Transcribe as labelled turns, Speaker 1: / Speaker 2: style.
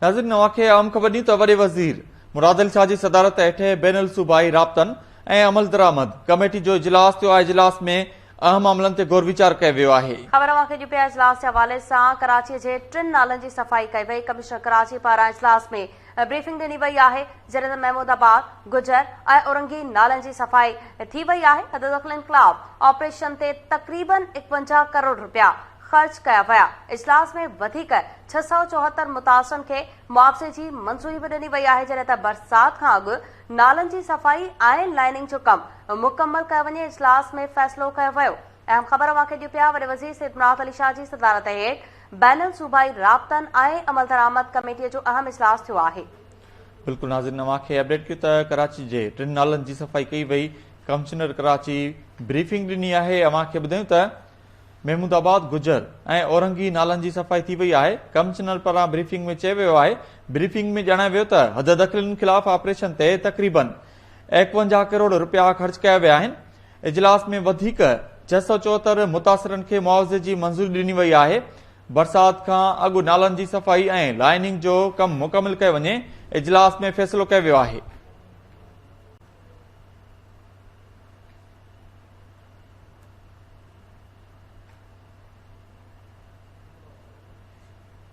Speaker 1: ناظرين اوهان کي اهم خبر ڏيون ته وڏي وزير مراد علي شاهه جي صدارت هيٺ بين الصوبائي رابطن ۽ عملدرآمد ڪميٽي جو اجلاس ٿيو آهي اجلاس ۾ اهم معاملن تي غور ويچار ڪيو ويو آهي.
Speaker 2: خبر اوهان کي ڏيون پيا اجلاس جي حوالي سان ڪراچي جي ٽن نالن جي صفائي ڪئي وئي ڪمشنر ڪراچي پاران اجلاس ۾ بريفنگ ڏني وئي آهي جڏهن ته محمود آباد، گجر ۽ اورنگي نالن جي صفائي ٿي وئي آهي حددخلين خلاف آپريشن تي تقريبن 51 ڪروڙ رپيا خرچ ڪيا ويا. اجلاس ۾ وڌيڪ 674 متاثرن کي معاوضي جي منظوري به ڏني وئي آهي جڏهن ته برسات کان اڳ نالن جي صفائي ۽ لائننگ جو ڪم مڪمل ڪيو وڃي اجلاس ۾ فيصلو ڪيو ويو. اهم خبر اوهان کي ڏيون پيا وڏي وزير سيد مراد علي شاهه جي صدارت هيٺ بين الصوبائي رابطن ۽ عملدرآمد ڪميٽي جو اهم اجلاس ٿيو آهي.
Speaker 1: بلڪل ناظرين اوهان کي اپڊيٽ ڪيون ته ڪراچي جي ٽن نالن جي صفائي ڪئي وئي ڪمشنر ڪراچي بريفنگ ڏني آهي اوهان کي ٻڌايون ته محمود آباد، گجر ۽ اورنگي نالن جي صفائي ٿي وئي آهي، ڪمشنر پاران بريفنگ ۾ چيو ويو آهي، بريفنگ ۾ ڄاڻايو ويو ته حددخلين خلاف آپريشن تي تقريبن 51 ڪروڙ رپيا خرچ ڪيا ويا آهن، اجلاس ۾ وڌيڪ 674 متاثرن کي معاوضي جي منظوري ڏني وئي آهي، برسات کان اڳ نالن جي صفائي ۽ لائننگ جو ڪم مڪمل ڪيو وڃي، اجلاس ۾ فيصلو ڪيو ويو آهي.